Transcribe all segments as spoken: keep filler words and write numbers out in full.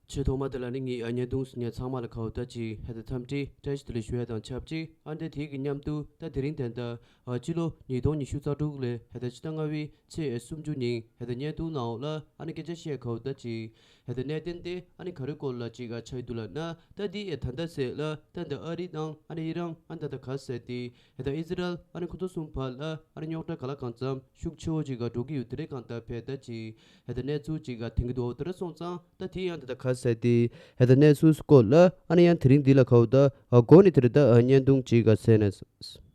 ཆེས་ཐོག་མ་དེ་ལ་ནི་ངས་ཨ་བརྙན་ཐུང་གཟིགས་མཁན་ཚང་མ་ལ་ཁ་བ་ད་ཅིག་ཧེ་ད་འཚམས་འདྲི་བཀྲ་ཤིས་བདེ་ལེགས་ཞུ་ཡ་དང་ཆབས་ཅིག་ཨ་འདྲ་དེ་གི་མཉམ་དུ་ད་དེ་རིང་ད་ལྟ་ཨ་སྤྱི་ལོ་ཉིས་སྟོང་ཉི་ཤུ་རྩ་དྲུག་ལོའི་ཧེ་ད་ཕྱི་ཟླ་ལྔ་པའི་ཚེས་སུམ་ཅུ་ཉིན་ཧེ་ད་བརྙན་ཐུང་ནང་ལ་ཨ་ནི་སྐད་ཆ་བཤད་ཁ་བ་ད་ཅིག་ཧེ་ད་གནད་དོན་དེ་ཨ་ནི་ག་རེ་སྐོར་ལ་ཅིག་ཨ་ཆགས་ཡོད་འདུག་ལབ་ན། ད་དེ་ཨེ་ད་ལྟ་ཟེར་ལ་ད་ད་ཨ་རི་དང་ཨ་ནི་ཨི་རན་ཨ་ད་ད་ག་ཟེར་དེ། ཧེ་ད་ཨི་ཟི་རལ་ཨ་ནི་ཁོ་ཚོ་གསུམ་བར་ལ་ཨ་ནི་རྙོག་དྲ་ག་ལ་གང་འཚམ་ཤུགས་ཆེ་བོ་ཅིག་ག་འགྲོ་གི་ཡོད་དེ་རེད། གང་ལྟར་བས་ད་ཅིག་ཧེ་ད་གནས་ཚུལ་ཅིག་ག་དེང་གི་འདུག་དེ་རེད། སོང་ཙང་ད་དེ་ཡང་དེ་ད་ག་ཟེར་དེ་ཧེ་ད་གནས་ཚུལ་སྐོར་ལ་ཨ་ནི་ཡང་དེ་རིང་འདི་ལ་ཁ་བ་ད་ཨ་འགོ་ནས་དེ་རེད། ད་ཨ་བརྙན་ཐུང་ཅིག་ག་ཟེར་ནས།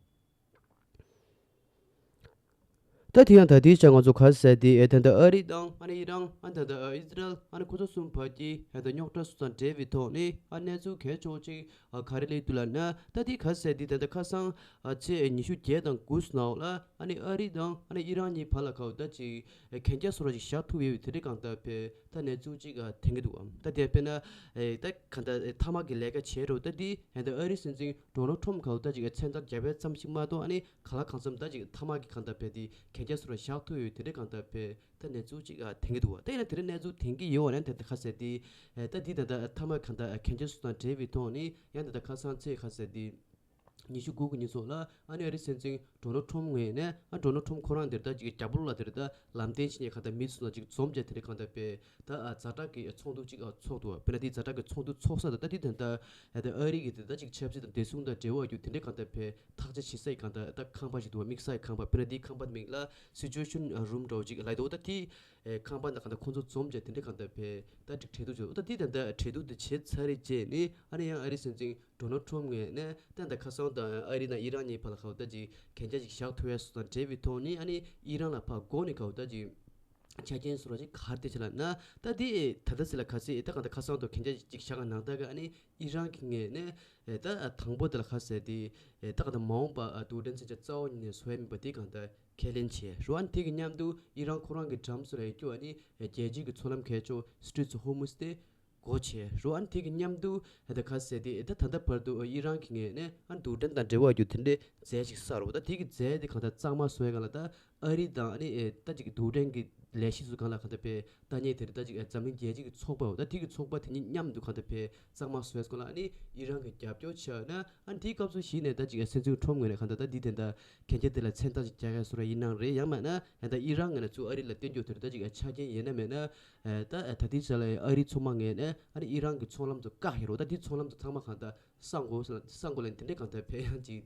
ད་དེ་ཡང་ད་དེའི་ཆ་ང་ཚོ་ག་ཟེར་དེ་ཨེ་ད་ད་ཨ་རི་དང་ཨ་ནི་ཨི་རན་ཨ་ད་ད་ཨི་ཟི་རལ་ཨ་ནི་ཁོ་ཚོ་གསུམ་བར་གྱི་ཧེ་ད་རྙོག་དྲ་སོང་ཙང་འབྲེལ་བའི་ཐོག་ནས་ཨ་གནས་ཚུལ་གལ་ཆེ་བོ་ཅིག་ཨ་ག་རེ་སླེབས་འདུག་ལབ་ན། ད་དེ་ག་ཟེར་དེ་ད་ལྟ་ཁ་སང་ཨ་ཚེས་ཉི་ཤུ་བརྒྱད་དང་དགུ་ནང་ལ་ཨ་ནི་ཨ་རི་དང་ཨ་ནི་ཨི་རན་གཉིས་བར་ལ་ཁ་བ་ད་ཅིག་གན་རྒྱ་སོ་ར་ཅིག་བཞག་ཐུབ་ཡོད་པའི་དེ་རིང་གང་ལྟར་བས་ད་གནས་ཚུལ་ཅིག་ཨ་དེང་གི་འདུག་ཨམ། ད་དེ་དཔེར་ན་ཨེ་ད་གང་ལྟར་ཨེ་མཐའ་མ་གི་ལས་ཀ་བྱས་རོགས། ད་དེ་ཧེ་ད་ཨ་རི་སྲིད་འཛིན་ཌོ་ནལ་ཁྲོམ་ཁ་བ་ད་ཅིག་ཨ་མཚན་རྟགས་བརྒྱབ་པའི་ཙམ་ཞིག་མ་གཏོགས་ཨ་ནི་ག་ལ་གང་འཚམ་ད་ཅིག་མཐའ་མ་གི་གང་ལྟར་བས་དེ་གན་རྒྱ་སོ་ར་བཞག་ཐུབ་ཡོད་དེ་རིང་གང་ལྟར་བས། ད་གནས་ཚུལ་ཅིག་ཨ་དེང་གི་འདུག་བ། ད་ཡིན་ན་དེ་རིང་གནས་ཚུལ་དེང་གི་ཡོད་བ་ན་དེ་ད་ཁ་ཟེར་དེ། ཨེ་ད་དེ་ད་ད་མཐའ་མ་གང་ལྟར་ཨ་གན་རྒྱ་སོ་དང་འབྲེལ་བའི་ཐོག་ནས་ཡང་ད་ད་ཁ་སང་ཚེས་ཁ་ཟེར་དེ། ཉི་ཤུ་དགུ་གི་ཉིན་སོགས་ལ་ཨ་ནི་ཨ་རི་སྲིད་འཛིན་ཌོ་ནལ་ཁྲོམ་ངོས་ནས་ཨ་ཌོ་ནལ་ཁྲོམ་ཁོ་རང་དེར་ད་ཅིག་རྒྱབ་ལོགས་ལ་དེར་ད་ལམ་སྟོན་བྱེད་མཁན་གང་ལྟར་མི་ཚོ་ལ་ཅིག་འཛོམས་བྱས་དེ་རིང་གང་ལྟར་བས་ད་ཨ་ཛ་དྲག་གི་ཚོགས་འདུ་ཅིག་ཨ་ཚོགས་འདུག་བ། དཔེར་ན་དེ་ཛ་དྲག་གི་ཚོགས་འདུ་ཚོགས་ས་དང་ད་དེ་དོན་དག་ཨ་ད་ཨ་རི་གི་དེ་ད་ཅིག་ཆབ་སྲིད་དང་བདེ་སྲུང་དང་འབྲེལ་བ་རྒྱུ་དེ་འདྲའི་གང་ལྟར་བས། ཐག་གཅོད་བྱེད་སའི་གང་ལྟར་ད་ཁང་པ་ཞིག་འདུག་བ། དམིགས་སའི་ཁང་པ། དཔེར་ན་དེའི་ཁང་པ་མིང་ལ་སི་ཅུ་ཨེ་ཤན་རུམ་འདྲ་བོ་ཅིག་ལབ་འདུག་ད་དེ་ཨེ་ཁང་པ་ནང་གང་ལྟར་ཁོང་ཚོ་འཛོམས་བྱས་དེ་འདྲའི་གང་ལྟར་བས་ད་ཅིག་གྲོས་བསྡུར་བྱས་འདུག་ད་དེ་ད་ལྟ་གྲོས་བསྡུར་དེ་བྱས་ཚར་རེད་བྱས་ནས་ཨ་ནི་ཡང་ཨ་རི་སྲིད་འཛིན་ཌོ་ནལ་ཁྲོམ་ངོས་ནས་ད་ལྟ་ཁ་སང་དང་ཨ་རི་དང་ཨི་རན་གཉིས་བར་ལ་ག་བ་ད་ཅིག་གན་རྒྱ་ཅིག་བཞག་ཐུབ་ཡ་སོགས་དང་འབྲེལ་བའི་ཐོག་ནས་ཨ་ནི་ཨི་རན་ལ་ཕར་འགོ་ནས་ག་བ་ད་ཅིག་ཆ་རྐྱེན་སོགས་ལ་ཅིག་ག་རེ་བྱས་ལབ་ན། ད་དེ་ད་ལྟ་ཟེར་ལ་ག་ཚོད་ད་གང་ལྟར་ཁ་སང་དང་གན་རྒྱ་ཅིག་བཞག་ག་ནང་ལྟར་ག་ཨ་ནི་ཨི་རན་གྱི་ངོས་ནས་ཨེ་ད་དང་པོ་དེ་ལ་ག་ཟེར་དེ་ཨེ་ད་ག་ད་མ་འོངས་པ་ཨ་རྡུལ་ཕྲན་མཚོན་ཆ་རྩ་བ་ཉིད་ནས་བཟོ་ཡ་མིན་པ་དེ་གང་ལྟར་ཁས་ལེན་བྱས་རོགས། ཨ་ནི་དེ་གི་མཉམ་དུ་ཨི་རན་ཁོ་རང་གི་འགྲམ་སུ་ལ་ཡོད་རྒྱུ་ཨ་ནི་ཨེ་རྒྱལ་སྤྱིའི་གི་མཚོ་ལམ་གལ་ཆེ་Strait of Hormuz དེ་སྒོ་ཕྱེ་རོགས། ཨ་ནི་དེ་གི་མཉམ་དུ་ཨེ་ད་ག་ཟེར་དེ་ཨེ་ད་ད་ལྟ་བར་དུ་ཨེ་ཨི་རན་གི་ངོས་ནས་ཨ་ནི་རྡུལ་ཕྲན་དང་འབྲེལ་བ་ཡོད་རྒྱུ་དེ་འདྲའི་རྫས་ཤིག་བསགས་རོགས། ད་དེ་གི་རྫས་དེ་གང་ལྟར་གཙང་མ་བཟོ་ཡ་གང་ལ་ད་ཨ་རི་དང་ཨ་ནི་ཨེ་ད་ཅིག་རྡུལ་ཕྲན་གྱི་ལས་གཞི་ཚོ་གང་ལ་གང་ལྟར་བས་ལྟ་མཁན་དེ་རེད། ད་ཅིག་ཨེ་འཛམ་གླིང་རྒྱལ་སྤྱིའི་གི་ཚོགས་པའོ། ད་དེ་གི་ཚོགས་པ་དེ་གཉིས་མཉམ་དུ་གང་ལྟར་བས་གཙང་མ་བཟོས་སྐོར་ལ་ཨ་ནི་ཨི་རན་གྱི་རྒྱབ་སྐྱོར་བྱས་ན་ཨ་ནི་དེའི་སྐབས་སུ་གཞི་ནས་ད་ཅིག་ཨེ་སྲིད་འཛིན་ཁྲོམ་ངོས་ནས་གང་ལྟར་ད་འདི་དེ་འདྲ་གན་རྒྱ་དེ་ལ་མཚན་རྟགས་ཅིག་རྒྱག་ཡ་བཟོ་འདྲ་ཡིན་ནའང་རེད། ཡང་མིན་ན་ཨེ་ད་ཨི་རན་ངོས་ནས་ཚུར་ཨ་རི་ལ་བསྟན་རྒྱུ་དེ་རེད། ད་ཅིག་ཨེ་ཆ་རྐྱེན་ཡིན་ན་མིན་ན་ཨེ་ད་ཨེ་ད་དེ་ཚོ་ལ་ཨ་རིའི་ཚོང་པ་ངོས་ནས་ཨ་ནི་ཨི་རན་གྱི་ཚོང་ལམ་ཚོ་བཀག་ཡ་རོགས། ད་དེ་ཚོང་ལམ་ཚོ་ཚང་མ་གང་ལྟར་གསང་དགོས་ཟེར་ན་གསང་དགོས་ལ་དེ་འདྲའི་གང་ལྟར་བས་ཡང་ཅིག་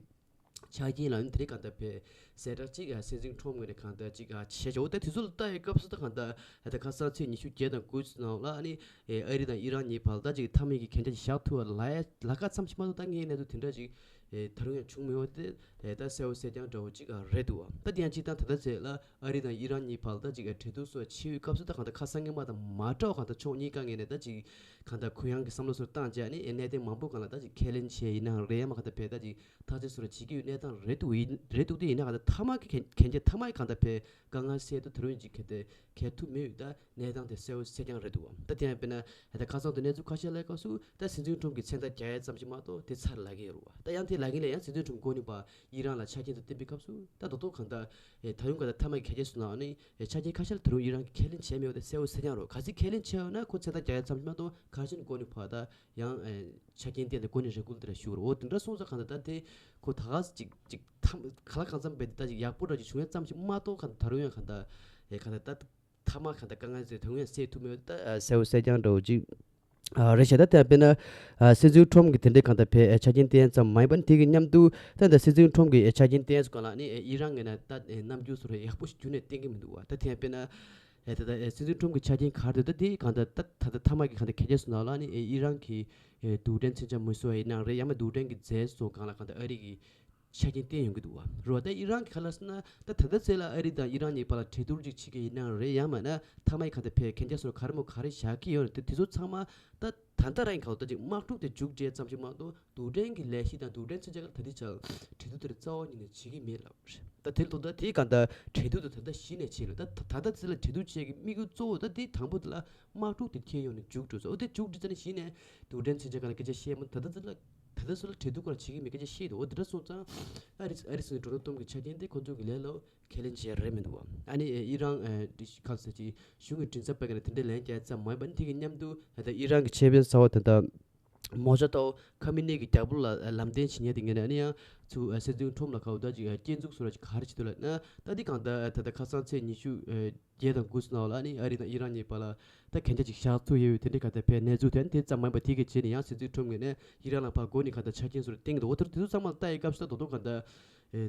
ཆ་རྐྱེན་ལ་ནི་དེ་རིང་གང་ལྟར་བས་གསལ་བསྒྲགས་ཅིག་ཨ་སྲིད་འཛིན་ཁྲོམ་ངོས་ནས་གང་ལྟར་ཅིག་ཨ་བྱས་ཆོག་ད་དེ་ཚོ་ལ་ལྟ་ཡི་སྐབས་སུ་ད་གང་ལྟར་ཨ་ད་ཁ་སང་ཚེས་ཉི་ཤུ་བརྒྱད་དང་དགུ་ནང་ལ་ཨ་ནི་ཨེ་ཨ་རི་དང་ཨི་རན་གཉིས་བར་ལ་ད་ཅིག་མཐའ་མའི་གི་གན་རྒྱ་ཅིག་བཞག་ཐུབ་པ་ལ་ལ་ཁ་ཙམ་ཞིག་མ་གཏོགས་ད་ངའི་གནས་ཚུལ་དེ་འདྲ་ཅིག་ཨེ་ད་རུང་ཡང་བྱུང་མེད་པ་དེ་ཨེ་ད་གསལ་བོ་གསལ་རྐྱང་འདྲ་བོ་ཅིག་ཨ་རེད་འདུག་ད་དེ་ཡང་ཅིག་ད་ད་ལྟ་ཚེ་ལ་ཨ་རི་དང་ཨི་རན་གཉིས་བར་ལ་ད་ཅིག་ཨེ་གྲོས་བསྡུར་སོགས་བྱེད་ཡོད་སྐབས་སུ་ད་གང་ལྟར་ཁ་སང་སྔོན་མ་དང་མ་འདྲ་བ་གང་ལྟར་ཕྱོགས་གཉིས་ཀ་ངོས་ནས་ད་ཅིག་གང་ལྟར་གུ་ཡངས་ཀྱི་བསམ་བློ་སོགས་བཏང་བྱས་ཨ་ནི་ཨེ་གནད་དོན་མང་པོ་སྒང་ལ་ད་ཅིག་ཁས་ལེན་བྱས་ཡིན་ནའང་རེད། ཡང་མ་གང་ལྟར་བས་ད་ཅིག་ཐག་གཅོད་སོགས་ལ་བྱེད་ཀྱི་ཡོད་གནས་སྟངས་རེད་འདུག་ཡིན་རེད་འདུག་དེ་ཡིན་ན་གང་ལྟར་མཐའ་མ་གི་གན་གན་རྒྱ་མཐའ་མ་གི་གང་ལྟར་བས་དཀའ་ངལ་སེལ་དུ་ད་རུང་ཅིག་གལ་ཏེ་གལ་ཐུབ་མེད་ཡོད་ད་གནས་སྟངས་དེ་གསལ་བོ་གསལ་རྐྱང་རེད་འདུག་ད་དེ་ཡང་དཔེར་ན་ད་ཁ་སང་དུ་གནས་ཚུལ་ཁ་ཤས་ལ་སྐབས་སུ་ད་སྲིད་འཛིན་ཁྲོམ་གྱི་མཚན་རྟགས་རྒྱག་ཡ་ཙམ་ཞིག་མ་གཏོགས་དེ་ཚར་ལབ་ཀྱི་ཡོད་རེད་བ། ད་ཡང་དེ་ལབ་ཀྱི་ལས་ཡང་སྲིད་འཛིན་ཁྲོམ་འགོ་ནས་པ་ཨི་རན་ལ་ཆ་རྐྱེན་དུ་བསྟན་པའི་སྐབས་སུ་ད་ད་དུང་གང་ལྟར་ཨེ་ད་རུང་གང་ལྟར་མཐའ་མ་གི་གལ་ཆེ་སོང་ན་ཨ་ནི་ཨེ་ཆ་རྐྱེན་ཁ་ཤས་ལ་ད་རུང་ཨི་རན་གྱིས་ཁས་ལེན་བྱས་མེད་པ་དེ་གསལ་བོ་གསལ་རྐྱང་རེད། གལ་སྲིད་ཁས་ལེན་བྱས་ཡོད་ན་ཁོ་མཚན་རྟགས་རྒྱག་ཡ་ཙམ་ཞིག་མ་གཏོགས་ག་རེ་བྱས་ནས་འགོ་ནས་པ་ད་ཡང་ཨེ་ཆ་རྐྱེན་བསྟན་ཏེ་འགོ་ནས་རེ་སྐུལ་དེ་འདྲ་ཞུ་རོགས། འོ་དེ་འདྲ་སོང་ཙང་གང་ལྟར་ད་དེ་ཁོ་ད་ག་ཅིག་ཅིག་ཐམ་ག་ལ་གང་འཚམ་བས་ད་ཅིག་ཡག་པོ་འདྲ་ཅིག་བྱུང་ཡ་ཙམ་ཞིག་མ་གཏོགས་གང་ལྟར་ད་རུང་ཡང་གང་ལྟར་ཨེ་གང་ལྟར་ད་མཐའ་མ་གང་ལྟར་དཀའ་ངལ་ཟེར་ད་རུང་ཡང་སེལ་ཐུབ་མེད་ད་ཨ་གསལ་བོ་གསལ་རྐྱང་འདྲ་བོ་ཅིག་ཨ་རེད་ཤག་ད་ལྟ་དཔེར་ན་ཨ་སྲིད་འཛིན་ཁྲོམ་གྱིས་དེ་འདྲའི་གང་ལྟར་བས་ཨེ་ཆ་རྐྱེན་བསྟན་ཡ་ཙམ་མ་ཡིན་པ་ནི་དེ་གི་མཉམ་དུ་ད་ལྟ་སྲིད་འཛིན་ཁྲོམ་གྱིས་ཨེ་ཆ་རྐྱེན་བསྟན་ཡ་ཚོ་གང་ལ་ནི་ཨེ་ཨི་རན་ངོས་ནས་ད་ཨེ་རྣམ་འགྱུར་སོགས་ཡག་པོ་ཞིག་རྒྱུན་ནས་བསྟན་གྱི་མི་འདུག་བ། ད་དེ་ཡང་དཔེར་ན། ཨེ་ད་ལྟ་ཨེ་སྲིད་འཛིན་ཁྲོམ་གྱི་ཆ་རྐྱེན་ག་རེ་འདུག་ད་དེ་གང་ལྟར་ད་ད་ལྟ་མཐའ་མ་གི་གང་ལྟར་གལ་ཆེ་སོང་ན་ལ་ནི་ཨེ་ཨི་རན་གྱི་ཨེ་རྡུལ་ཕྲན་མཚོན་ཆ་མི་བཟོ་བ་ཡིན་ནའང་རེད། ཡང་མིན་རྡུལ་ཕྲན་གྱི་རྫས་སོགས་སྒང་ལ་གང་ལྟར་ཨ་རི་གི་ཆ་རྐྱེན་བསྟན་ཡོང་གི་འདུག་བ། རེད་བ། ད་ཨི་རན་གྱི་ག་ལ་ཟེར་ན་ད་ད་ལྟ་ཚེ་ལ་ཨ་རི་དང་ཨི་རན་གཉིས་བར་ལ་གྲོས་བསྡུར་ཅིག་བྱེད་ཀྱི་ཡིན་ནའང་རེད། ཡང་མིན་ན་མཐའ་མའི་གང་ལྟར་བས་གན་རྒྱ་སོགས་ག་རེ་མོ་ག་རེ་བཞག་གི་ཡོད་ན་དེ་དེ་ཚོ་ཚང་མ་ད་ད་ལྟ་རང་གི་གང་ལྟར་ཅིག་དམག་འཁྲུག་དེ་མཇུག་སྒྲིལ་ཙམ་ཞིག་མ་གཏོགས། རྡུལ་ཕྲན་གྱི་ལས་གཞི་དང་རྡུལ་ཕྲན་མཚོན་ཆ་ལ་ད་ལྟའི་ཆར་གྲོས་བསྡུར་དེར་རྩ་བ་ཉིད་ནས་བྱེད་ཀྱི་མེད་ལབ་རེད། ད་དེར་ལྟོས་ད་དེའི་གང་ལྟར་གྲོས་བསྡུར་དེ་ད་ལྟ་གཞི་ནས་བྱེད་ལ་ད་ད་ལྟ་ཚེ་ལ་གྲོས་བསྡུར་བྱེད་ཀྱི་དམིགས་ཡུལ་གཙོ་བོ་ད་དེའི་དང་པོ་དེ་ལ་དམག་འཁྲུག་དེ་ཁྱེར་ཡོང་ནས་མཇུག་སྒྲིལ་སོང་། འོ་དེ་མཇུག་སྒྲིལ་ཚར་ནས་གཞི་ནས་རྡུལ་ཕྲན་མཚོན་ཆ་གང་ལ་སྐད་ཆ་བཤད་མ་ད་ལྟ་ཚེ་ལ་ ད་ལྟ་སུ་ལ་འབྲེལ་གཏུག་སྐོར་བྱེད་ཀྱི་མེད་སྐད་ཆ་བཤད་འདུག་འོ་དེ་འདྲ་སོང་ཙང་ཨ་རི་ཨ་རི་སྲིད་འཛིན་ཌོ་ནལ་ཊམ་གྱི་ཆ་རྐྱེན་དེ་ཁོ་ཚོ་གི་ལས་ལ་ཁས་ལེན་བྱས་རེད་མི་འདུག་ཨ་ནི་ཨི་རན་ག་ས་ཅིག་གཞུང་གི་མགྲིན་ཚབ་པ་ག་ནས་དེ་འདྲ་ལན་བརྒྱབ་ཙམ་མ་ཡིན་པ་ནི་དེ་གི་མཉམ་དུ་ད་ལྟ་ཨི་རན་གྱི་ཆེད་དཔོན་གསར་པ་ད་ལྟ་མོ་ཇ་ཏོ་ཁ་མི་ནེ་གི་རྒྱབ་ལོགས་ལ་ལམ་སྟོན་བྱེད་མཁན་དེ་ངས་ནས་ཨ་ནི་ཡང་ཚུ་སྲིད་འཛིན་ཊམ་ལ་ག་འུ་ད་ཅིག་སྐྱོན་འཛུགས་སུ་ར་ཅིག་ག་རེ་བྱེད་འདུག་ལབ་ན། ད་འདི་གང་ལྟར་ད་ལྟ་ཁ་སང་ཚེས་ཉི་ཤུ་བརྒྱད་དང་དགུ་ཙམ་ནང་ལ་ཨ་ནི་ཨ་རི་དང་ཨི་རན་གཉིས་བར་ལ་ད་གན་རྒྱ་ཅིག་བཞག་ཐུབ་ཡོད་པའི་དེ་འདྲའི་གང་ལྟར་བའི་གནས་ཚུལ་དེ་ཨ་ནི་དེ་ཙམ་མ་ཡིན་པ་དེ་གི་རྗེས་ནས་ཡང་སྲིད་འཛིན་ཊམ་ངོས་ནས་ཨི་རན་ལ་ཕར་འགོ་ནས་གང་ལྟར་ཆ་རྐྱེན་སོགས་བཏིང་འདུག་འོ་དེ་དེ་ཚོ་ཚང་མ་ལ་ལྟ་ཡི་སྐབས་སུ་ད་དོ་དོ་གང་ལྟར་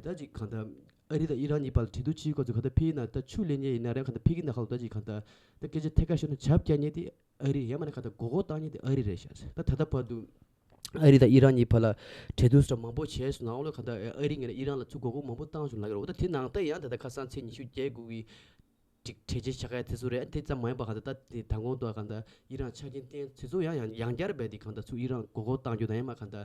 ད་ཅིག་གང་ལྟར་ཨ་རི་དང་ཨི་རན་གཉིས་བར་ལ་གྲོས་བསྡུར་བྱེད་དགོས་ཚུལ་གང་ལྟར་ཕེབས་ན་ད་ཆུ་ལེན་མཁན་ཡིན་ན་རེད། གང་ལྟར་ཕེབས་ཀྱི་ན་ཁ་ལོ་ད་ཅིག་གང་ལྟར་ད་སྐད་ཆ་ཐད་ཀར་ཤོད་ན་བྱབ་རྒྱག་མཁན་དེ་ཨ་རི་ཡང་མིན་ན་གང་ལྟར་མགོ་སྐོར་བཏང་མཁན་དེ་ཨ་རི་རེད་ཤག་ད་ད་ལྟ་བར་དུ་ཨ་རི་དང་ཨི་རན་གཉིས་བར་ལ་གྲོས་བསྡུར་སོགས་མང་པོ་བྱས་སོང་ནའང་ལོ་གང་ལྟར་ཨ་རི་ངོས་ནས་ཨི་རན་ལ་ཚུར་མགོ་སྐོར་མང་པོ་བཏང་བྱུང་ལབ་ཀྱི་རེད། འོ་ད་དེ་ནང་ལྟར་ཡང་ད་ལྟ་ཁ་སང་ཚེས་ཉི་ཤུ་བརྒྱད་དགུ་གི་ཅིག་གྲོས་ཆོད་བཞག་ཡ་དེ་ཚོ་རེད། དེ་ཙམ་མ་ཡིན་པ་གང་ལྟར་ད་དེ་མདང་དགོང་དུ་གང་ལྟར་ཨི་རན་ཆ་རྐྱེན་བཏིང་དེ་ཚོ་ཡང་ཡང་ཡང་བསྐྱར་རྦད་དེ་གང་ལྟར་ཚུར་ཨི་རན་མགོ་སྐོར་བཏང་རྒྱུ་དང་ཡང་མིན་གང་ལྟར་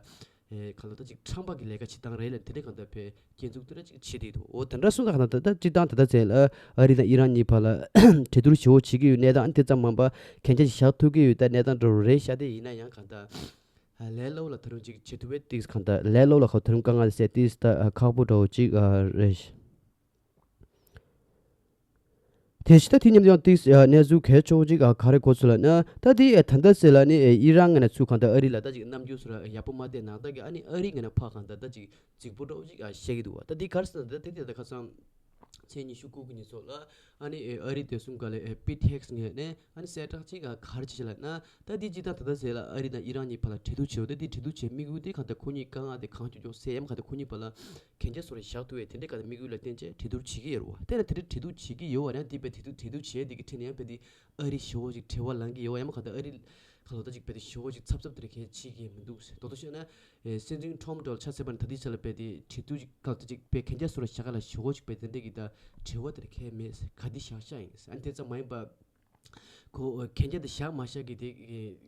ཨེ་གང་ལྟར་ད་ཅིག་ཁྲམ་པ་གི་ལས་ཀ་བྱེད་སྟངས་རེད་ལབ་དེ་འདྲ་གང་ལྟར་བས་སྐྱོན་འཛུགས་དེ་འདྲ་ཅིག་བྱེད་བསྡད་འདུག་འོ་དེ་འདྲ་སོང་ཙང་གང་ལྟར་ད་ལྟ་སྤྱིར་བཏང་ད་ལྟ་ཚེ་ལ་ཨ་རི་དང་ཨི་རན་གཉིས་བར་ལ་གྲོས་བསྡུར་ཞེ་པོ་བྱེད་ཀྱི་ཡོད་གནས་སྟངས་དེ་ཙམ་མིན་པ་གན་རྒྱ་ཞིག་བཞག་ཐུབ་ཀྱི་ཡོད་ད་གནས་སྟངས་འདྲ་བོ་རེད་ཤག་དེ་ཡིན་ན་ཡང་གང་ལྟར་ཨ་ལས་སླ་པོ་ལ་ད་རུང་ཅིག་བྱེད་ཐུབ་པའི་ཏིག་གང་ལྟར་ལས་སླ་པོ་ལ་ཁ་ད་རུང་དཀའ་ངལ་སེལ་ཏིག་ད་ཨ་ཁག་པོ་འདྲ་བོ་ཅིག་ཨ་རེད། དེ་བཞིན་ད་དེ་མཉམ་དུ་ཡང་ཏིག་གནས་ཚུལ་གལ་ཆེ་བོ་ཅིག་ག་རེ་གོ་ཚུལ་ལ་ན་ད་དེ་ད་ལྟ་ཟེར་ལ་ནི་ཨི་རན་ངོས་ནས་ཚུར་གང་ལྟར་ཨ་རི་ལ་ད་ཅིག་རྣམ་འགྱུར་སོགས་ཡག་པོ་མ་བསྟན་ནང་ད་གི་ཨ་ནི་ཨ་རི་ངོས་ནས་ཕར་གང་ལྟར་ད་ཅིག་རྫིག་པོ་འདྲ་བོ་ཅིག་བཤད་ཀྱི་འདུག་བ། ད་དེ་ག་རེ་ཟེར་ན་ད་དེ་དེ་ད་ཁ་སང་ཚེས་ཉི་ཤུ་དགུ་གི་ཉིན་ཚོགས་ལ་ཨ་ནི་ཨ་རི་བདེ་སྲུང་བཀའ་བློན་པིད་ཧེག་ངོས་ནས་ཨ་ནི་གསལ་བསྒྲགས་ཅིག་ག་རེ་བྱས་ལ་ན། ད་དེ་སྤྱིར་བཏང་ད་ལྟ་ཟེར་ལ་ཨ་རི་དང་ཨི་རན་གཉིས་བར་ལ་གྲོས་བསྡུར་བྱས་འོ་ད་དེ་གྲོས་བསྡུར་བྱས་དམིགས་ཡུལ་དེ་གང་ལྟར་ཁོ་གཉིས་དཀའ་ངལ་དེ་གང་མགྱོགས་མགྱོགས་སེལ་ཡ་མ་གང་ལྟར་ཁོ་གཉིས་བར་ལ་གན་རྒྱ་སོགས་རེ་བཞག་ཐུབ་པའི་དེ་འདྲའི་ག་ལ་དམིགས་ཡུལ་ལ་བརྟེན་བྱས་གྲོས་བསྡུར་བྱེད་ཀྱི་ཡོད་རེད་བ། དེ་ལ་དེ་འདྲའི་གྲོས་བསྡུར་བྱེད་ཀྱི་ཡོད་བ་ཡང་དེ་བས་དེ་དུས་གྲོས་བསྡུར་བྱས་དེ་གི་ཁྲིད་ནས་ཡང་བས་དེ་ཨ་རི་ཞེ་པོ་ཅིག་བྲེལ་བ་ལངས་ཀྱི་ཡོད་བ་ཡང་མ་གང་ལྟར་ཨ་རི་ག་ལོ་ད་ཅིག་བས་དེ་ཞེ་པོ་ཅིག་འཚབ་འཚབ་དེ་རེ་གལ་ཆེ་གི་མི་འདུག་ཟེར་དོ་དོ་བཤད་ན་སྲིད་འཛིན་ཁྲོམ་འདྲ་ལ་ཆ་མཚོན་པ་ནི་ད་ལྟའི་ཆ་ལ་བས་དེ་གྲོས་བསྡུར་ཅིག་ག་ལ་ད་ཅིག་བས་གན་རྒྱ་སོགས་རེ་བཞག་ག་ལ་ཞེ་པོ་ཅིག་བས་དེ་འདྲའི་གི་ད་བྲེལ་བ་དེ་རེ་གལ་མེད་ག་དེ་བཞག་བཞག་ཡིན་ཟེར་ཨ་ནི་དེ་ཙམ་མ་ཡིན་པ། ཁོ་གན་རྒྱ་དེ་བཞག་མ་བཞག་གི་དེ་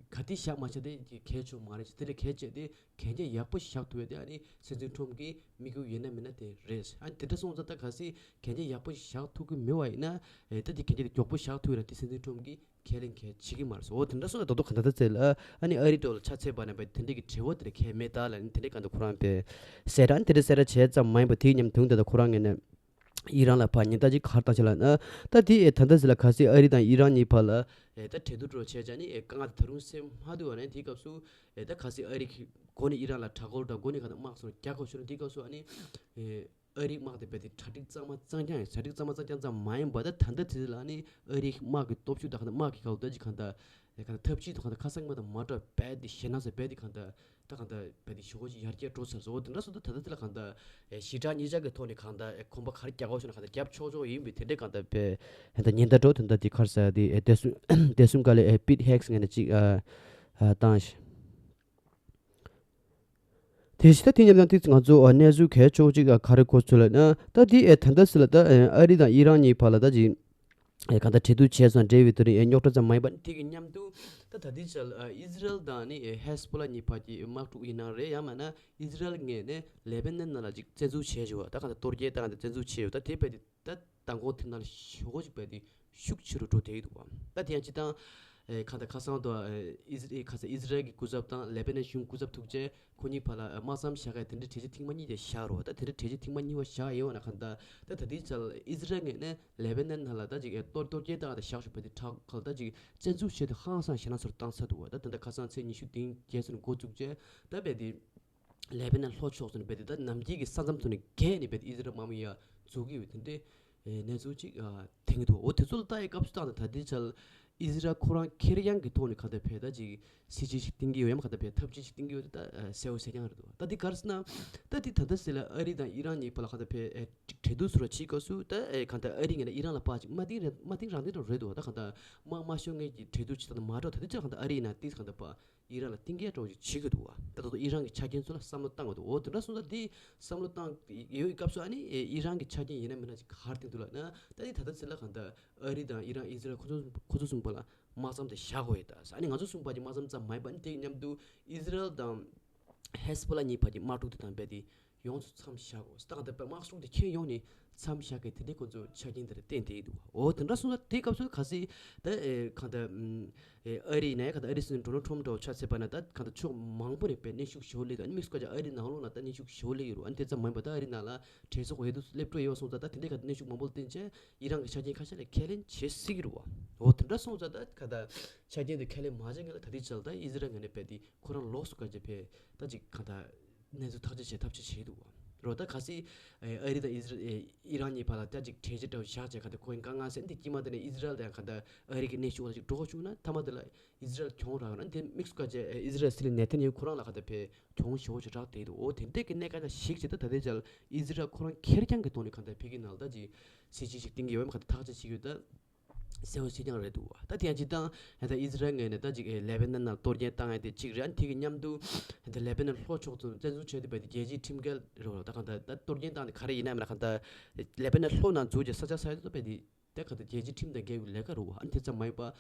ག་དེ་བཞག་མ་བཞག་དེ་གལ་ཆེ་བ་མ་རེད། དེ་ལས་གལ་ཆེ་དེ་གན་རྒྱ་ཡག་པོ་བཞག་ཐུབ་ཡ་དེ་ཨ་ནི་སྲིད་འཛིན་ཁྲོམ་གྱི་དམིགས་ཡུལ་ཡིན་ན་མིན་ན་དེ་རེད། ཨ་ནི་དེ་འདྲ་སོང་ཙང་ད་གལ་སྲིད་གན་རྒྱ་ཡག་པོ་བཞག་ཐུབ་ཀྱི་མེད་པ་ཡིན་ན་ཨེ་ད་དེ་གན་རྒྱ་དེ་མགྱོགས་པོ་བཞག་ཐུབ་ཡ་ན་དེ་སྲིད་འཛིན་ཁྲོམ་གྱིས་ཁས་ལེན་གལ་ཆེ་གི་མ་རེད་ཟེར། འོ་དེ་འདྲ་སོང་ཙང་ད་དུང་ག་འདྲ་ད་ཚེ་ལ་ཨ་ནི་ཨ་རི་འདྲ་བོ་ལ་ཆ་མཚོན་པ་ན་བས་དེ་འདྲ་གི་བྲེལ་བ་དེ་རེ་གལ་མེད་ད་ལ་ཨ་ནི་དེ་འདྲ་ག་འདུག་ཁོ་རང་བས་གསལ་བསྒྲགས་ཨ་ནི་དེ་འདྲ་གསལ་བསྒྲགས་བྱས་ཙམ་མ་ཡིན་པ་དེའི་མཉམ་དུ་ད་ལྟ་ཁོ་རང་ངོས་ནས། ཨི་རན་ལ་ཕར་ཉེན་བརྡ་ཅིག་ག་རེ་བཏང་ཆེ་ལབ་ན། ད་དེ་ཨེ་ད་ལྟ་ཟེར་ལ་གལ་སྲིད་ཨ་རི་དང་ཨི་རན་གཉིས་བར་ལ་ཨེ་ད་གྲོས་བསྡུར་འགྲོ་བྱས་ཙང་ནི་ཨེ་དཀའ་ངལ་ད་རུང་སེལ་མ་ཐུབ་པ་ནས་དེའི་སྐབས་སུ་ཨེ་ད་གལ་སྲིད་ཨ་རི་གི་འགོ་ནས་ཨི་རན་ལ་དྲག་རྒོལ་དང་འགོ་ནས་ག་ད་དམག་སོགས་རྒྱག་དགོས་བྱུང་ན་དེའི་སྐབས་སུ་ཨ་ནི་ཨེ་ཨ་རིའི་དམག་དེ་རྦད་དེ་གྲ་སྒྲིག་གཙང་མ་གཙང་རྐྱང་ཡིན། གྲ་སྒྲིག་གཙང་མ་གཙང་རྐྱང་ཙམ་མ་ཡིན་པ་ད་ད་ལྟ་དེ་ལ་ནི་ཨ་རིའི་དམག་གི་སྟོབས་ཤུགས་དང་ག་ད་དམག་གི་ག་ད་ཅིག་ག་ད་ཨེ་ག་ད་ཐབས་ཇུས་དང་ག་ད་ཁ་སང་མ་དང་མ་འདྲ་བ་རྦད་དེ་ཞེད་སྣང་ཟེར་རྦད་དེ་ག་ད། ད་གང་ལྟར་བས་དེ་ཞུ་སྒོ་ཅིག་ཡར་རྒྱས་འགྲོ་ཚར་སོང་། འོ་དེ་འདྲ་སོང་ད་ད་ལྟ་དེ་ལ་གང་ལྟར་ཨེ་ཞི་དྲག་གཉིས་ཆར་གྱི་ཐོག་ནས་གང་ལྟར་ཨེ་གོམ་པ་ག་རེ་རྒྱག་དགོས་བྱུང་ན་གང་ལྟར་རྒྱབ་ཆོག་ཆོག་ཡིན་པས་དེ་འདྲའི་གང་ལྟར་བས་ད་ཉེན་བརྡ་འགྲོ་དེ་འདྲ་དེ་ག་རེ་ཟེར་དེ་ཨེ་བདེ་སྲུང་བདེ་སྲུང་བཀའ་བློན་ཨེ་པིད་ཧེག་སི་ངོས་ནས་ཅིག་ཨ་ཨ་བཏང་ཞིང་། དེ་བཞིན་ད་དེ་མཉམ་དུ་ཏིག་ང་ཚོ་ཨ་གནས་ཚུལ་གལ་ཆེ་བོ་ཅིག་ཨ་ག་རེ་གོ་ཚུལ་ལ་ན་ད་དེ་ཨེ་ད་ལྟ་སི་ལ་ད་ཨེ་ཨ་རི་དང་ཨི་རན་གཉིས་བར་ལ་ད་ཅིག་ཨེ་གང་ལྟར་གྲོས་བསྡུར་བྱས་སོང་འབྲེལ་བའི་དེ་རིང་ཨེ་རྙོག་དྲ་ཙམ་མ་ཡིན་པ་དེ་གི་མཉམ་དུ་ད་ད་ལྟའི་ཆར་ཨ་ཨི་ཟི་རལ་དང་ནི་ཨེ་ཧེ་སི་བྷོ་ལ་གཉིས་བར་གྱི་དམག་འཁྲུག་ཡིན་ན་རེད་ཡང་མིན་ན་ཨི་ཟི་རལ་ངོས་ནས་ལེ་པེ་ནན་ནང་ལ་ཅིག་བཙན་འཛུལ་བྱས་བྱུང་བ་ད་གང་ལྟར་གཏོར་རྒྱག་ད་གང་ལྟར་བཙན་འཛུལ་བྱས་ཡོད། ད་དེ་བས་དེ་ད་མདང་དགོང་དེ་ནང་ལ་ཞེ་པོ་ཅིག་བས་དེ་ཤུགས་ཆེ་རུ་འགྲོ་བསྡད་ཀྱི་འདུག་བ། ད་དེ་ཡང་སྤྱིར་བཏང་ཨེ་གང་ལྟར་ཁ་སང་དུ་ཨེ་ཨི་ཟི་ཨེ་ག་ས་ཨི་ཟི་རལ་གྱི་སྐུ་ཚབ་དང་ལེ་པེ་ནན་གཞུང་སྐུ་ཚབ་ཐུག་རྗེས་ཁོ་གཉིས་བར་ལ་དམག་མཚམས་བཞག་ཡ་དེ་འདྲའི་གྲོས་ཆོད་ཐེངས་མ་གཉིས་དེ་བཞག་རོགས། ད་དེ་འདྲའི་གྲོས་ཆོད་ཐེངས་མ་གཉིས་པ་བཞག་ཡོད་ན་གང་ལྟར་ད་ད་ལྟའི་ཆར་ཨི་ཟི་རལ་ངོས་ནས་ལེ་པེ་ནན་ནང་ལ་ད་ཅིག་ཨེ་གཏོར་གཏོར་རྒྱག་སྟངས་དེ་བཞག་ཞུ་བ་དེ་དྲག་ག་ལ་ད་ཅིག་བཙན་འཛུལ་བྱས་ཏེ་ཧང་སང་ཞེད་སྣང་ཚོར་བཏང་ཚར་འདུག་བ། ད་ད་ལྟ་ཁ་སང་ཚེས་ཉི་ཤུ་དེ་རྗེས་སུ་འགོ་བཙུགས་རྗེས་ད་བས་དེ་ལེ་པེ་ནན་ལྷོ་ཕྱོགས་སུ་ནས་བས་དེ་ད་ནམ་རྒྱུན་གྱི་ས་མཚམས་ཐོག་ནས་བརྒལ་ནས་བས་དེ་ཨི་ཟི་རལ་དམག་མི་ཡར་འཛུལ་གྱི་ཡོད་དེ་འདྲའི་ཨེ་གནས་ཚུལ་ཅིག་ཨ་ཐོན་གྱི་འདུག་འོ་དེ་ཚོ་ལ་ལྟ་ཡི་སྐབས་སུ་བཏང་ནས་ད་ལྟའི་ཆར་ཨི་ཟི་རལ་ཁོ་རང་ཁེར་རྐྱང་གི་ཐོག་ནས་ག་ད་བས་ད་ཅིག་སྲིད་ཇུས་ཤིག་བཏིང་གི་ཡོད་ཡང་ག་ད་བས་ཐབས་ཇུས་ཤིག་བཏིང་གི་ཡོད་དེ་ད་ཨ་གསལ་པོ་གསལ་རྐྱང་རེད་འདུག་ད་འདི་ག་རེ་ཟེར་ན་ད་འདི་ད་ལྟ་ཟེར་ལ་ཨ་རི་དང་ཨི་རན་གཉིས་བར་ལ་ག་ད་བས་ཨེ་གྲོས་བསྡུར་ཟུར་བ་བྱེད་སྐབས་སུ་ད་ཨེ་ག་ད་ཨ་རི་ངོས་ནས་ཨི་རན་ལ་ཕར་ཅིག་མ་བཏིང་རེད་མ་བཏིང་རང་བཏིང་རང་རེད་འདུག་ད་ག་ད་དམག་མ་ཤོར་མཁན་གྱི་གྲོས་བསྡུར་བྱེད་སྟངས་མ་འགྲོ་ད་འདི་ཅག་ག་ད་ཨ་རི་ཡིན་ན་ཏིག་ག་ད་ཕར་ཨི་རན་ལ་གཏིང་སྐྱེལ་འདྲ་བོ་ཅིག་བྱེད་ཀྱི་འདུག་བ། ད་ད་དུང་ཨི་རན་གྱི་ཆ་རྐྱེན་ཚོ་ལ་བསམ་བློ་བཏང་དགོས་འདུག་འོ་དེ་འདྲ་སོང་ཙང་དེ་བསམ་བློ་བཏང་ཡོད་སྐབས་སུ་ཨ་ནི་ཨི་རན་གྱི་ཆ་རྐྱེན་ཡིན་ན་མིན་ན་ཅིག་ག་རེ་བཏིང་འདུག་ལབ་ན་ད་དེ་ད་ལྟ་ཚེ་ལ་གང་ལྟར་ཨ་རི་དང་ཨི་རན་ཨི་ཟི་རལ་ཁོ་ཚོ་ཁོ་ཚོ་གསུམ་པ་ལ་དམག་མཚམས་དེ་བཞག་དགོས་ཡོད་ད་ཟེར། ཨ་ནི་ང་ཚོ་གསུམ་པ་གྱི་དམག་མཚམས་ཙམ་མ་ཡིན་པ་ཨ་ནི་དེ་མཉམ་དུ་ཨི་ཟི་རལ་དང་ཧེ་སི་བྷོ་ལ་གཉིས་བར་གྱི་དམག་འཁྲུག་དེ་དང་རྦད་དེ་ཡོངས་སུ་མཚམས་བཞག་དགོས་ཟེར། ད་གང་ལྟར་དམག་འཁྲུག་དེ་ཁྱོན་ཡོངས་ནས་ མཚམས་བཞག་གི་དེ་འདྲའི་ཁོ་ཚོ་ཆ་རྐྱེན་དེ་འདྲ་བསྟན་བསྡད་འདུག་འོ་དེ་འདྲ་སོང་ཙང་དེ་སྐབས་སུ་གལ་སྲིད་ད་ཨེ་གང་ལྟར་ཨམ་ཨེ་ཨ་རི་ནས་གང་ལྟར་ཨ་རི་སྲིད་འཛིན་ཌོ་ནལ་ཊམ་འདྲ་བོ་ཆ་བཞག་པ་ན་ད་གང་ལྟར་ཕྱོགས་མང་པོ་ནས་དཔེ་གནོན་ཤུགས་ཞེ་པོ་སླེབས་འདུག་ཨ་ནི་དམིགས་སུ་བཀར་ཅིག་ཨ་རི་ནང་ལོགས་ལ་ད་གནོན་ཤུགས་ཞེ་པོ་སླེབས་ཀྱི་རེད། ཨ་ནི་དེ་ཙམ་མ་ཡིན་པ་ད་ཨ་རི་ནང་ལ་གྲོས་ཚོགས་འོས་བསྡུ་སླེབས་འགྲོ་ཡོད་པ་སོང་ཙང་ད་དེ་འདྲའི་གང་ལྟར་གནོན་ཤུགས་མང་པོ་བསྟན་བྱས་ཨི་རན་གྱི་ཆ་རྐྱེན་ཁ་ཤས་ལ་ཁས་ལེན་བྱེད་སྲིད་ཀྱི་རེད་བ། འོ་དེ་འདྲ་སོང་ཙང་ད་གང་ལྟར་ཆ་རྐྱེན་དེ་ཁས་ལེན་མ་བྱས་སྔོན་ལ་ད་ལྟའི་ཆར་ད་ཨི་ཟི་རལ་ངོས་ནས་རྦད་དེ་ཁོ་རང་ལོགས་སུ་བཀར་བྱས་ཕར་ད་ཅིག་གང་ལྟར་གནས་ཚུལ་ཐག་གཅོད་བྱེད་ཐབས་ཤེས་བྱས་འདུག་བ། རོ་ད་གལ་སྲིད་ཨ་རི་དང་ཨི་ཟི་རལ་ཨི་རན་གཉིས་བར་ལ་ད་ཅིག་གྲོས་ཆོད་འདྲ་བོ་བཞག་བྱས་གང་ལྟར་ཁོ་གཉིས་དཀའ་ངལ་སེལ་འདི་དཀྱིལ་མ་དེ་ནས་ཨི་ཟི་རལ་དང་གང་ལྟར་ཨ་རི་གི་གནོན་ཤུགས་ལ་ཅིག་འགྲོ་བཅུག་ན་མཐའ་མ་དེ་ལ་ཨི་ཟི་རལ་གྱོང་རག་ན་དེ་དམིགས་སུ་བཀར་བྱས་ཨི་ཟི་རལ་སྲིད་བློན་ནེ་ཐན་ཡ་ཧུ་ཁོ་རང་ལ་གང་ལྟར་ཕར་གྱོང་ཞེ་པོ་ཅིག་རག་བསྡད་འདུག་འོ་དེ་འདྲའི་གི་གནད་འགག་ཅིག་གཞིགས་བྱས་ད་ད་ལྟའི་ཆར་ཨི་ཟི་རལ་ཁོ་རང་ཁེར་རྐྱང་གི་ཐོག་ནས་གང་ལྟར་ཕ་གི་ནང་ལ་ད་ཅིག་སྲིད་ཇུས་ཤིག་བཏིང་གི་ཡོད་མེད་གང་ལྟར་ཐག་གཅོད་བྱེད་ཀྱི་ཡོད་ད། གསལ་པོ་ཞེ་པོ་ཅིག་རེད་འདུག་བ། ད་དེ་ཡང་སྤྱིར་བཏང་ད་ཨི་ཟི་རལ་ངོས་ནས་ད་ཅིག་ལེ་བྷ་ནན་ནང་གཏོར་སྐྱོན་བཏང་ཡ་དེ་གཅིག་རེད། ཨ་ནི་དེ་གི་མཉམ་དུ་ད་ལེ་བྷ་ནན་ལྷོ་ཕྱོགས་སུ་བཙན་འཛུལ་བྱས་ཏེ་བས་ཏེ་རྒྱལ་སྤྱིའི་ཁྲིམས་འགལ་རེད་བ། ད་གང་ལྟར་ད་གཏོར་སྐྱོན་བཏང་དེ་ག་རེ་ཡིན་ན་མིན་ན་གང་ལྟར་ལེ་བྷ་ནན་ལྷོ་ནང་འཛུལ་རྗེས་ས་ཆ་ས་ཡ་དེ་ཚོ་བས་ཏེ་ད་གང་ལྟར་རྒྱལ་སྤྱིའི་ཁྲིམས་དང་འགལ་བའི་ལས་ཀ་རེད་བ། ཨ་ནི་དེ་ཙམ་མ་ཡིན་པ་ཨེ་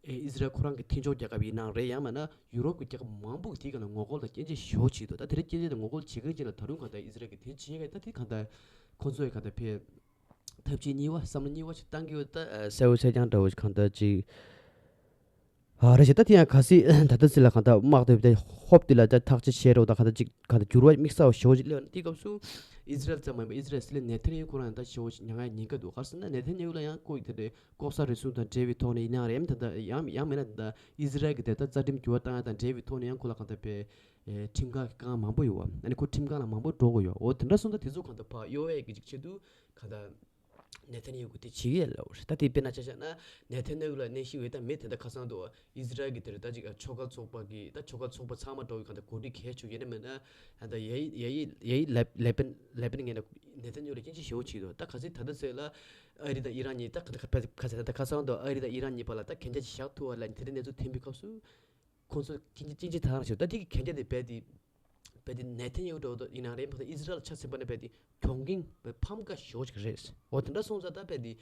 ཨེ་ཨི་ཟི་རལ་ཁོ་རང་གི་མཐུན་ཕྱོགས་རྒྱལ་ཁབ་ཡིན་ནའང་རེད། ཡང་མིན་ན་ཡུ་རོབ་ཀྱི་རྒྱལ་ཁབ་མང་པོ་གིས་དེའི་སྒང་ལ་ངོ་རྒོལ་དང་སྐྱོན་བརྗོད་ཞེ་པོ་བྱས་འདུག་ད་དེ་འདྲའི་སྐྱོན་བརྗོད་དང་ངོ་རྒོལ་བྱེད་མཁན་ཅིག་ལ་ད་རུང་གང་ལྟར་ཨི་ཟི་རལ་གྱིས་དེ་བྱེད་ཡ་ད་དེ་གང་ལྟར་ཁོ་ཚོས་གང་ལྟར་ཕར་ཐབས་ཤེས་གཉིས་པ་བསམ་བློ་གཉིས་པ་ཞིག་བཏང་གི་ཡོད། ད་ཨ་གསལ་པོ་གསལ་རྐྱང་འདྲ་བོ་ཞིག་གང་ལྟར་ཅིག་ཨ་རེད་ཤག་ད་དེ་ཡང་གལ་སྲིད་ད་ལྟ་ཚིག་ལ་གང་ལྟར་དམག་དེ་དེ་ཧོབ་དེ་ལ་ད་ཐག་གཅོད་བྱས་རོགས་ད་གང་ལྟར་ཅིག་གང་ལྟར་འགྱུར་བ་དམིགས་བསལ་བ་ཞེ་པོ་ཅིག་སླེབས་ན་དེའི་སྐབས་སུ་ཨི་ཟི་རལ་ཙམ་མ་ཡིན་པར་ཨི་ཟི་རལ་སྲིད་བློན་ནེ་ཐན་ཡ་ཧུ་ཁོ་རང་ད་ཞེ་པོ་ཅིག་མྱ་ངན་ཉེན་ཁ་འདུག་ག་རེ་ཟེར་ན་ནེ་ཐན་ཡ་ཧུ་ལ་ཡང་ཁོ་ཡི་དེ་འདྲའི་ལྐོག་ཟ་རུལ་སུངས་དང་འབྲེལ་བའི་ཐོག་ནས་ཡིན་ནའང་རེད། ཡང་མིན་ད་ལྟ་ཡང་ཡང་མིན་ན་ད་ལྟ་ཨི་ཟི་རལ་གྱི་དེ་ལྟར་རྩ་ཁྲིམས་འགྱུར་བ་བཏང་ཡ་དང་འབྲེལ་བའི་ཐོག་ནས་ཡང་ཁོ་ལ་གང་ལྟར་ཕར་ཨེ་ཁྲིམས་ཁང་གི་དཀའ་ངལ་མང་པོ་ཡོད་བ། ཨ་ནི་ཁོ་ཁྲིམས་ཁང་ལ་མང་པོ་འགྲོ་དགོས་ཡོད། འོ་དེ་འདྲ་སོང་ཙང་དེ་ཚོ་གང་ལྟར་ཕར་གཡོ་བའི་གི་ཅིག་ཆེད་དུ་གང་ལྟར་ནེ་ཐན་ཡ་ཧུ་དེ་བྱེད་ཀྱི་ཡོད་ལབ་རེད། ད་དེ་དཔེར་ན་ཆ་བཞག་ན་ནེ་ཐན་ཡ་ཧུ་ལ་གནོན་ཤུགས་ཡོད་ད་མེད་དེ་ད་ཁ་སང་དུ་ཨི་ཟི་རལ་གྱི་དེར་ད་ཅིག་ཆོལ་ཁ་ཚོགས་པ་གི་ད་ཆོལ་ཁ་ཚོགས་པ་ཚང་མ་འགྲོ་བའི་གང་ལྟར་གོ་སྒྲིག་གལ་ཆེ་ཡིན་ན་མིན་ན་ད་ཡ་ཡི་ཡ་ཡི་ཡ་ཡི་ལེ་པན་ལེ་པན་ངོས་ནས་ནེ་ཐན་ཡ་ཧུ་ལ་སྐྱོན་བརྗོད་ཞེ་པོ་བྱས་འདུག་ད་ག་ཚོད་ད་ལྟ་ཚོད་ལ་ཨ་རི་དང་ཨི་རན་གཉིས་ད་ག་ད་ག་ཁ་ཚད་ད་ཁ་སང་དུ་ཨ་རི་དང་ཨི་རན་གཉིས་བར་ལ་ད་གན་རྒྱ་ཅིག་བཞག་ཐུབ་པ་ལ་དེ་འདྲའི་གནས་ཚུལ་ཐོན་པའི་སྐབས་སུ། ཁོང་ཚོ་སྐྱོན་བརྗོད་སྐྱོན་བརྗོད་ད་རང་ཞིག་ད་དེ་གི་གན་རྒྱ་དེ་རྦད་དེ་རྦད་དེ་ནེ་ཐན་ཡ་ཧུ་འདྲ་བོ་ཡིན་ནའང་རེད། ཕ་ད་ཨི་ཟི་རལ་ཆ་མཚོན་པ་ན་རྦད་དེ་གྱོང་གུན་རྦད་ཕམ་ཁ་ཞེ་པོ་ཅིག་རེད། འོ་དེ་འདྲ་སོང་ཙང་ད་རྦད་དེ་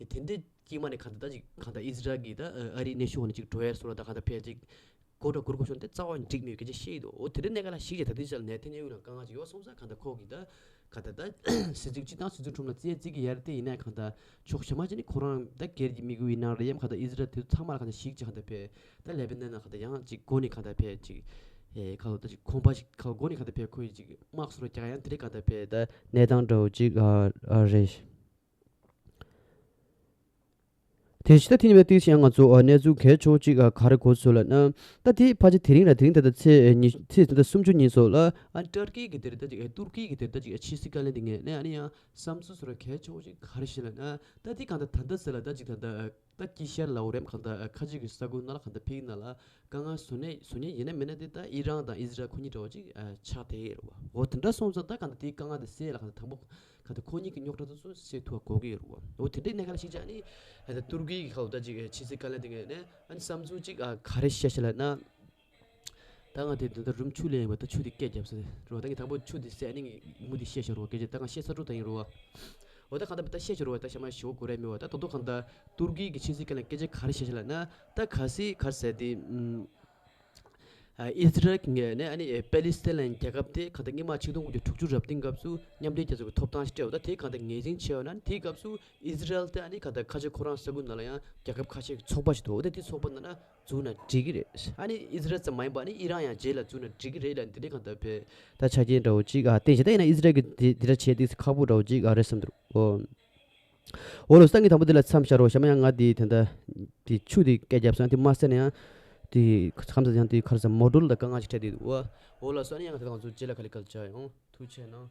དེ་འདྲའི་དཀྱིལ་མ་ནས་གང་ལྟར་ད་ཅིག་གང་ལྟར་ཨི་ཟི་རལ་གྱི་ད་ཨ་རིའི་གནོན་ཤུགས་འོག་ནས་ཅིག་འགྲོ་ཡ་བཟོ་འདྲ་ད་གང་ལྟར་ཕར་ཅིག་གོ་སྒྲིག་དགོས་རེད་གོ་བྱུང་དེ་རྩ་བ་ནས་འགྲིག་མེད་པའི་སྐད་ཆ་བཤད་ཀྱི་འདུག་འོ་དེ་འདྲའི་གནད་འགག་ལ་གཞིགས་བྱས་ད་ལྟའི་ཆར་ནེ་ཐན་ཡ་ཧུ་ལ་དཀའ་ངལ་ཅིག་ཡོད་སོང་ཙང་གང་ལྟར་ཁོ་གིས་ད་གང་ལྟར་ད་སྲིད་འཛིན་སྤྱི་བཏང་སྲིད་འཛིན་ཁྲོམ་ལ་རྩིས་རྩིས་ཀྱི་ཡར་དེ་ཡིན་ན་གང་ལྟར་ཕྱོགས་གཞན་མ་ཅིག་ནས་ཁོ་རང་ད་སྒེར་གྱི་དམིགས་ཡུལ་ཡིན་ན་རེད། ཡང་གང་ལྟར་ཨི་ཟི་རལ་དེ་ཚང་མ་ལ་གང་ལྟར་གཞིགས་བྱས་གང་ལྟར་ཕར་ད་ལེ་པ་ནན་ན་གང་ལྟར་ཡང་ཅིག་སྒོ་ནས་གང་ལྟར་ཕར་ཅིག་ཨེ་གང་ལྟར་ད་ཅིག་ཁོང་པ་ཞིག་གང་སྒོ་ནས་གང་ལྟར་ཕར་ཁོ་ཡི་ཅིག་དམག་སོགས་རྒྱག་ཡང་དེ་རིགས་གང་ལྟར་ཕར་ད་གནས་སྟངས་འདྲ་བོ་ཅིག་ཨ་ཨ་རེད། དེ་ཕྱི་ད་དེ་ནི་བས་དེ་ཞིག་ང་ཚོ་ཨ་གནས་ཚུལ་གལ་ཆེ་བོ་ཅིག་ཨ་ག་རེ་གོ་ཚོད་ལ་ན། ད་དེ་ཕལ་ཆེར་དེ་རིང་ལ་དེ་རིང་ད་ལྟ་ཚེས་ཨ་ཉི་ཚེས་ད་ལྟ་སུམ་ཅུ་ཉིན་ཚོ་ལ་ཨ་ཏུར་ཀི་གི་དེར་ད་ཅིག་ཨ་ཏུར་ཀི་གི་དེར་ད་ཅིག་ཨ་ཕྱི་སྲིད་བཀའ་བློན་དེ་ངས་ནས་ཨ་ནི་ཡང་བསམ་ཚུལ་བཟོ་ར་གལ་ཆེ་བོ་ཅིག་ག་རེ་ཞིག་ལ་ན། ད་དེ་གང་ལྟར་ད་ལྟ་ཟེར་ལ་ད་ཅིག་ད་ལྟ་ད་དཀྱིལ་ཤར་ལ་འོ་རེམ་གང་ལྟར་ཁ་ཆེ་གི་ས་ཁུལ་ནང་ལ་གང་ལྟར་ཕིག་ནང་ལ་དཀའ་ངལ་བཟོ་ནས་བཟོ་ཉེན་ཡིན་ན་མིན་ན་དེ་ད་ཨི་རན་དང་ཨི་ཟི་རལ་ཁོ་གཉིས་འདྲ་བོ་ཅིག་ཨ་ཆགས་བསྡད་ཡོད་རེད་བ། འོ་དེ་འདྲ་སོང་ཙང་ད་གང་ལྟར་དེའི་དཀའ་ངལ་དེ་སེལ་ལ་གང་ལྟར་དང་པོ་གང་ལྟར་ཁོ་གཉིས་ཀྱི་རྙོག་དྲ་དེ་ཚོ་སེལ་ཐུབ་པ་དགོས་ཀྱི་ཡོད་རེད་བ། འོ་དེ་འདྲའི་གནད་འགག་ལ་གཞིགས་བྱས་ནས་ཨ་ད་ཏུར་ཀི་གི་ཁ་ལོ་ད་ཅིག་ཕྱི་སྲིད་བཀའ་བློན་དེ་ངས་ནས་ཨ་ནི་བསམ་ཚུལ་ཅིག་ཨ་ག་རེ་བཤད་ཤེས་ལ་ན། ད་ང་དེ་འདི་ལྟར་རུམ་ཆུ་ལེན་ཡིན་པ་ད་ཆུ་དེ་སྐད་རྒྱབ་ས་རེད་བ། ད་ངས་དང་པོ་ཆུ་དེ་བསད་ནས་ངས་མུ་དེ་བཤད་ཤེས་རེད་བ། སྐད་ཆ་ད་ང་བཤད་ཚར་འགྲོ་ད་ཡིན་རེད་བ། འོ་ད་གང་ལྟར་ད་བཤད་ཤེས་རེད་བ། ད་ཤ་མ་ཞོ་གོ་རེ་མི་བ། ད་དོ་དོ་གང་ལྟར་ཏུར་ཀི་གི་ཕྱི་སྲིད་བཀའ་བློན་སྐད་ཆ་ག་རེ་བཤད་ཤེས་ལ་ན། ད་གལ་སྲིད་ག་རེ་ཟེར་དེ་ཨ་ཨི་ཟི་རལ་གྱི་ངོས་ནས་ཨ་ནི་ཨེ་པེ་ལི་སི་ཐན་རྒྱལ་ཁབ་དེ་གང་ལྟར་སྔོན་མ་ཆིག་སྟོང་དགུ་བརྒྱ་དྲུག་ཅུ་རེ་བདུན་སྐབས་སུ་མཉམ་འབྲེལ་རྒྱལ་ཚོགས་ཀྱི་ཐོབ་ཐང་ཞིག་སྤྲད་འོ། ད་དེ་གང་ལྟར་ངེས་ཅན་ཆེ་བ་ན་དེའི་སྐབས་སུ་ཨི་ཟི་རལ་དེ་ཨ་ནི་གང་ལྟར་ཁ་ཆེ་ཁོ་རང་ས་ཁུལ་ནང་ལ་ཡང་རྒྱལ་ཁབ་ཁ་ཤས་ཀྱི་ཚོགས་པ་ཞིག་འདུག་འོ་ད་དེ་ཚོགས་པ་ནང་ན་འཛུལ་ན་འགྲིག་གི་རེད། ཨ་ནི་ཨི་ཟི་རལ་ཙམ་མ་ཡིན་པ་ཨ་ནི་ཨི་རན་ཡང་རྗེས་ལ་འཛུལ་ན་འགྲིག་གི་རེད་ལབ་འདི་འདྲའི་གང་ལྟར་བས་ད་ཆ་རྐྱེན་འདྲ་བོ་ཅིག་ཨ་བསྟན་བྱས། ད་ཡིན་ན་ཨི་ཟི་རལ་གྱི་འདི་འདི་འདྲ་བྱས་ཏིག་ཁག་པོ་འདྲ་བོ་ཅིག་ཨ་རེད་བསམ་འདུག་འོ། འོ་ལོ་སང་གི་དང་པོ་འདི་ལ་མཚམས་བཞག་རོགས། ཞྭ་མ་ཡང་ང་འདི་དེ་འདྲ་འདི་ཆུ་འདི་སྐད་རྒྱབ་སོང་། འདི་མ་ཟེར་ན་ཡང་འདི་ཁམས་ས་ཡང་འདི་ཁར་ས་མོ་ཊོལ་ད་དཀའ་ངལ་ཅིག་འཕྲད་འདུག་འོ་ལ་སོང་ནས་ཡང་ང་དེ་ང་ཚོ་རྗེས་ལ་ག་ལེ་ག་ལེ་བྱ་ཡོང་། ཐུགས་རྗེ་གནང་།